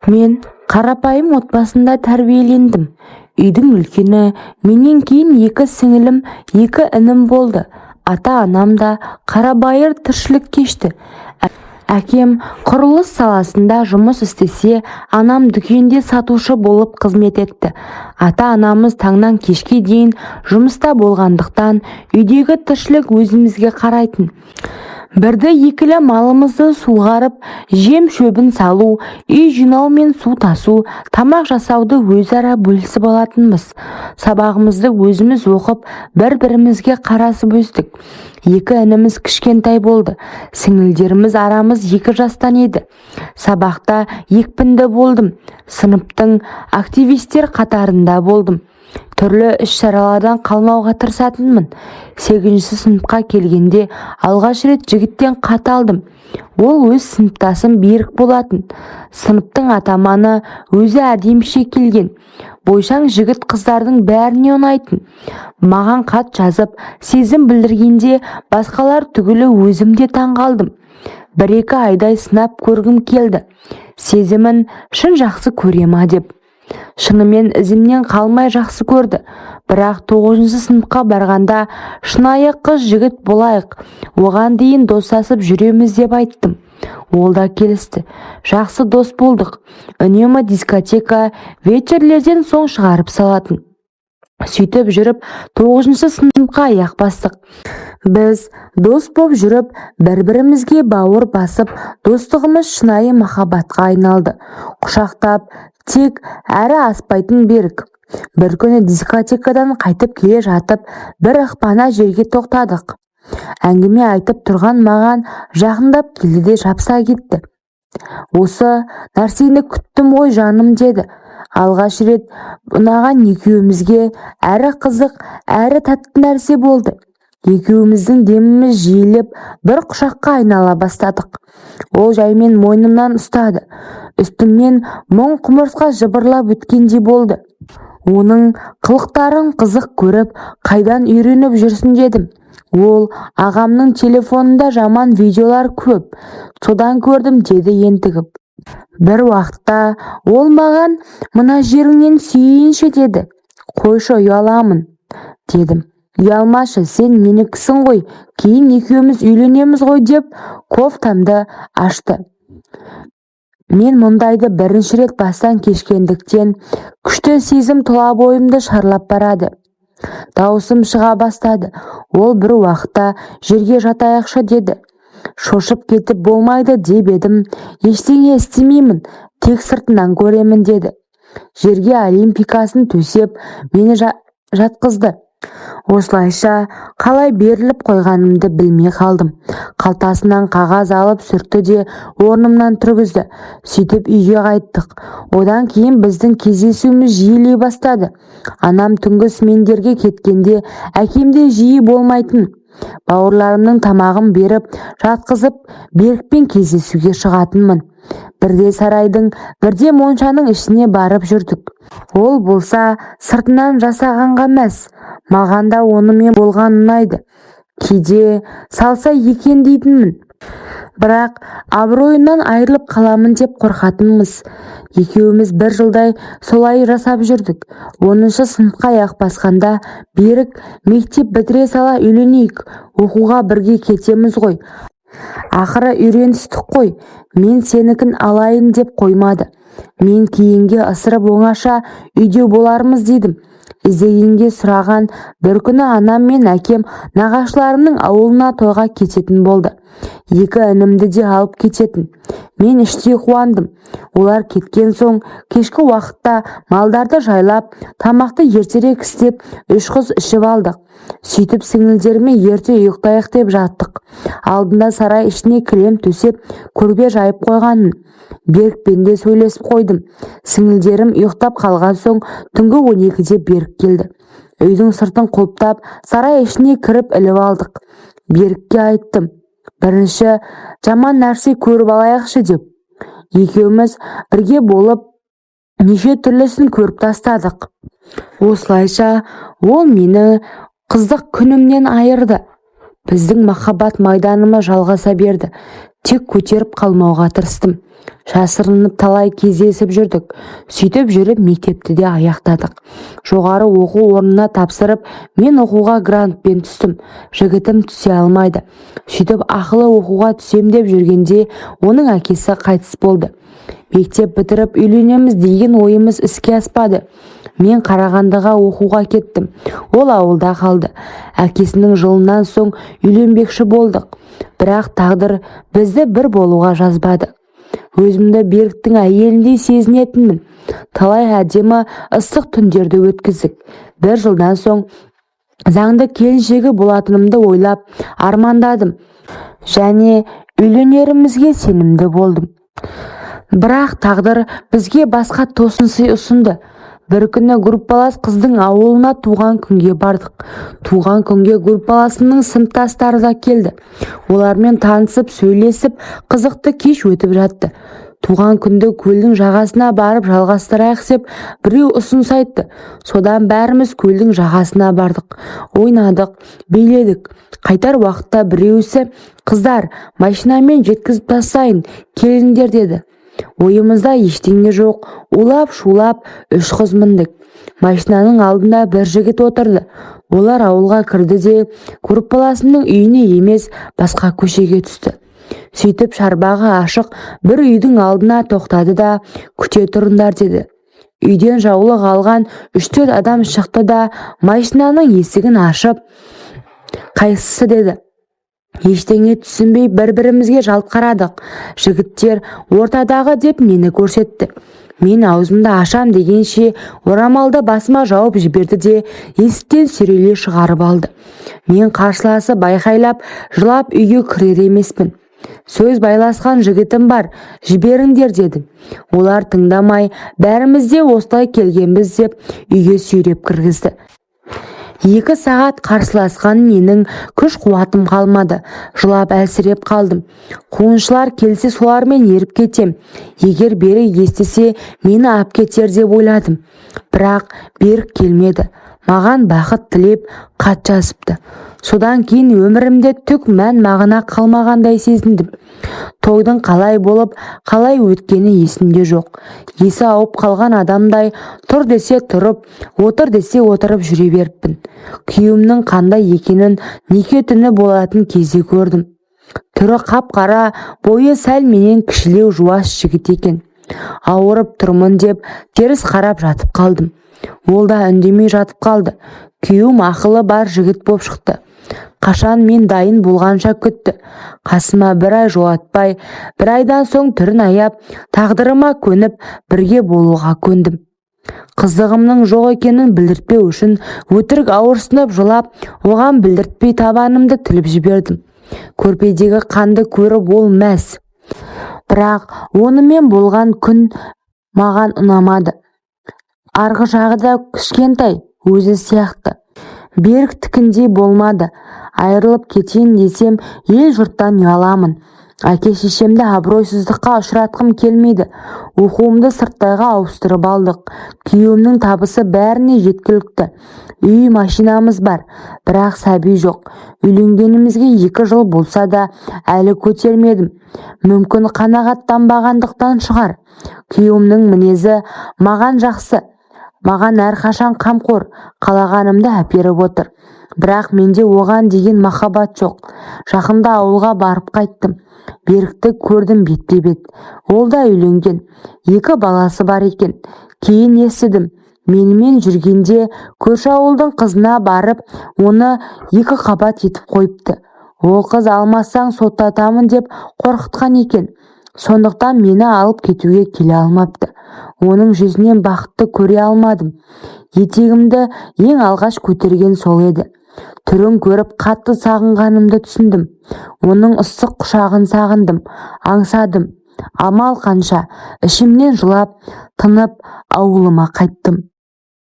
Мен қарапайым отбасында тәрбиелендім. Үйдің үлкені, менен кейін екі сіңілім, екі інім болды. Ата-анам да қарабайыр тіршілік кешті. Әкем құрылыс саласында жұмыс істесе, анам дүкенде сатушы болып қызмет етті. Ата-анамыз таңнан кешке дейін жұмыста болғандықтан, үйдегі тіршілік өзімізге қарайтын. Бірді-екілі малымызды суғарып, жем-шөбін салу, үй жинау мен су тасу, тамақ жасауды өзара бөлісіп алатынбыз. Сабағымызды өзіміз оқып, бір-бірімізге қарасып өстік. Екі ініміз кішкентай болды. Сіңілдеріміз арамыз 2 жастан еді. Сабақта екпінді болдым. Сыныптың активистер қатарында болдым. Түрлі іс-шаралардан қалмауға тырысатынмын. Сегізінші сыныпқа келгенде алғаш рет жігіттен хат алдым. Ол өз сыныптасым Берік болатын. Сыныптың атаманы, өзі әдеміше келген. Бойшаң жігіт қыздардың бәріне ұнайтын. Маған хат жазып, сезім білдіргенде басқалар түгілі өзім де таң қалдым. Бір-екі айдай сынап көргім келді. Сезімін шын жақсы көре ма деп. Шынымен ізімнен қалмай жақсы көрді. Бірақ тоғызыншы сыныпқа барғанда шынайы қыз-жігіт болайық, оған дейін достасып жүреміз деп айттым. Ол да келісті. Жақсы дос болдық. Үнемі дискотека, вечерлерден соң шығарып салатын. Сөйтіп жүріп тоғызыншы сыныпқа аяқ бастық. Біз дос боп жүріп, бір-бірімізге бауыр басып, достығымыз шынайы махаббатқа айналды. Құшақтап, тек әрі аспайтын Берік. Бір күні дискотекадан қайтып келе жатып, бір ықпана жерге тоқтадық. Әңгіме айтып тұрған маған жақындап келді де жабыса кетті. «Осы нәрсені күттім ғой, жаным», – деді. Алғаш рет ұнаған екеумізге әрі қызық, әрі тәтті нәрсе болды. Екеуміздің деміміз жиілеп, бір құшаққа айнала бастадық. Ол жаймен мойнымнан ұстады. Үстімнен мың құмырсқа жыбырлап өткендей болды. Оның қылықтарын қызық көріп, «Қайдан үйреніп жүрсің?» дедім. Ол «Ағамның телефонында жаман видеолар көп, содан көрдім», – деді ентігіп. Бір уақытта ол маған «Мына жеріңнен сүйейінші» деді. «Қойшы, ұяламын», – дедім. «Ұялмашы, сен менікісің ғой, кейін екеуміз үйленеміз ғой», – деп кофтамды ашты. Мен мұндайды бірінші рет бастан кешкендіктен, күшті сезім тұла бойымды шарлап барады. Дауысым шыға бастады. Ол бір уақытта «Жерге жатайықшы» деді. Шошып кетіп «Болмайды» деп едім, «Ештеңе істемеймін, тек сыртынан көремін», – деді. Жерге олимпийкасын төсеп, мені жатқызды. Осылайша қалай беріліп қойғанымды білмей қалдым. Қалтасынан қағаз алып сүртті де орнымнан тұрғызды. Сөйтіп үйге қайттық. Одан кейін біздің кездесуіміз жиілей бастады. Анам түнгі смендерге кеткенде әкем де жиі болмайтын. Бауырларымның тамағын беріп, жатқызып, Берікпен кездесуге шығатынмын. Бірде сарайдың, бірде моншаның ішіне барып жүрдік. Ол болса сыртынан жасағанға мәз. Маған да онымен болған ұнайды. Кейде салса екен дейтінмін. Бірақ абыройымнан айырылып қаламын деп қорқатынмыз. Екеуміз бір жылдай солай жасап жүрдік. 10-сыныпқа аяқ басқанда Берік «Мектеп бітіре сала үйленейік, оқуға бірге кетеміз ғой. Ақыры үйреністік қой, мен сенікін алайын» деп қоймады. Мен кейінге ысырып, оңаша үйде болармыз дедім. Іздегенге сұраған бір күні анам мен әкем нағашыларымның ауылына тойға кететін болды. Екі інімді де алып кететін. Мен іштей қуандым. Олар кеткен соң кешкі уақытта малдарды жайлап, тамақты ертерек істеп, үш қыз ішіп алдық. Сөйтіп сіңілдеріме ерте ұйықтайық деп жаттық. Алдында сарай ішіне кілем төсеп, көрпе жайып қойғанмын. Берікпен де сөйлесіп қойдым. Сіңілдерім ұйықтап қалған соң түнгі 12-де Берік келді. Үйдің сыртын құлыптап, сарай ішіне кіріп іліп алдық. Берікке айттым, бірінші жаман нәрсе көріп алайықшы деп. Екеуміз бірге болып неше түрлісін көріп тастадық. Осылайша ол мені қыздық күнімнен айырды. Біздің махаббат майданымыз жалғаса берді. Тек көтеріп қалмауға тырыстым. Жасырынып талай кездесіп жүрдік. Сөйтіп жүріп мектепті де аяқтадық. Жоғары оқу орнына тапсырып, мен оқуға грантпен түстім. Жігітім түсе алмайды. Сөйтіп ақылы оқуға түсем деп жүргенде оның әкесі қайтыс болды. Мектеп бітіріп үйленеміз деген ойымыз іске аспады. Мен Қарағандыға оқуға кеттім. Ол ауылда қалды. Әкесінің жылынан соң үйленбекші болдық. Бірақ тағдыр бізді бір болуға жазбады. Өзімді Беріктің әйеліндей сезінетінмін. Талай әдемі ыстық түндерді өткіздік. Бір жылдан соң заңды келіншегі болатынымды ойлап армандадым. Және үйленерімізге сенімді болдым. Бірақ тағдыр бізге басқа тосын сый ұсынды. Бір күні группалас қыздың ауылына туған күнге бардық. Туған күнге группаласымның сыныптастары да келді. Олармен танысып, сөйлесіп, қызықты кеш өтіп жатты. Туған күнді көлдің жағасына барып жалғастырайық деп біреу ұсыныс айтты. Содан бәріміз көлдің жағасына бардық. Ойнадық, биледік. Қайтар уақытта біреусі: "Қыздар, машинамен жеткізіп тастайын, келіңдер", – деді. Ойымызда ештеңе жоқ, улап-шулап үш қыз міндік. Машинаның алдында бір жігіт отырды. Олар ауылға кірді де, группаласымның үйіне емес, басқа көшеге түсті. Сөйтіп шарбағы ашық бір үйдің алдына тоқтады да, "Күте тұрыңдар", – деді. Үйден жаулық алған үш-төрт адам шықты да, машинаның есігін ашып, "Қайсысы?" – деді. Ештеңе түсінбей бір-бірімізге жалт қарадық. Жігіттер "Ортадағы" деп мені көрсетті. Мен аузымды ашам дегенше орамалды басыма жауып жіберді де, есіктен сүйрелей шығарып алды. Мен қарсыласып айқайлап, жылап үйге кірер емеспін. "Сөз байласқан жігітім бар, жіберіңдер", – дедім. Олар тыңдамай, "Бәріміз де осылай келгенбіз" деп үйге сүйреп кіргізді. 2 сағат қарсыласқан менің күш-қуатым қалмады. Жылап әлсіреп қалдым. Қуғыншылар келсе, солармен еріп кетем. Егер Берік естісе, мені ап кетер деп ойладым. Бірақ Берік келмеді. Маған бақыт тілеп хат жазыпты. Содан кейін өмірімде түк мән-мағына қалмағандай сезіндім. Тойдың қалай болып, қалай өткені есімде жоқ. Есі ауып қалған адамдай тұр десе тұрып, отыр десе отырып жүре беріппін. Күйеуімнің қандай екенін неке түні болатын кезде көрдім. Түрі қап-қара, бойы сәл менен кішілеу, жуас жігіт екен. Ауырып тұрмын деп теріс қарап жатып қалдым. Ол да үндемей жатып қалды. Күйеуім ақылы бар жігіт боп шықты. Қашан мен дайын болғанша күтті. Қасыма бір ай жолатпай, бір айдан соң түрін аяп, тағдырыма көніп, бірге болуға көндім. Қыздығымның жоқ екенін білдіртпеу үшін өтірік ауырсынып жылап, оған білдіртпей табанымды тіліп жібердім. Көрпедегі қанды көріп ол мәз. Бірақ онымен болған күн маған ұнамады. Арғы жағы да кішкентай, өзі сияқты. Беріктікіндей болмады. Айырылып кетейін десем, ел-жұрттан ұяламын. Әке-шешемді абыройсыздыққа ұшыратқым келмейді. Оқуымды сырттайға ауыстырып алдық. Күйеуімнің табысы бәріне жеткілікті. Үй, машинамыз бар. Бірақ сәби жоқ. Үйленгенімізге 2 жыл болса да әлі көтермедім. Мүмкін, қанағаттанбағандықтан шығар. Күйеуімнің мінезі маған жақсы. Маған әрқашан қамқор, қалағанымды әперіп отыр. Бірақ менде оған деген махаббат жоқ. Жақында ауылға барып қайттым. Берікті көрдім бетпе-бет. Ол да үйленген. Екі баласы бар екен. Кейін естідім. Менімен жүргенде көрші ауылдың қызына барып, оны екі қабат етіп қойыпты. Ол қыз "Алмасаң, соттатамын" деп қорқытқан екен. Сондықтан мені алып кетуге келе алмапты. Оның жүзінен бақытты көре алмадым. Етегімді ең алғаш көтерген сол еді. Түрін көріп қатты сағынғанымды түсіндім. Оның ыстық құшағын сағындым, аңсадым. Амал қанша, ішімнен жылап, тынып ауылыма қайттым.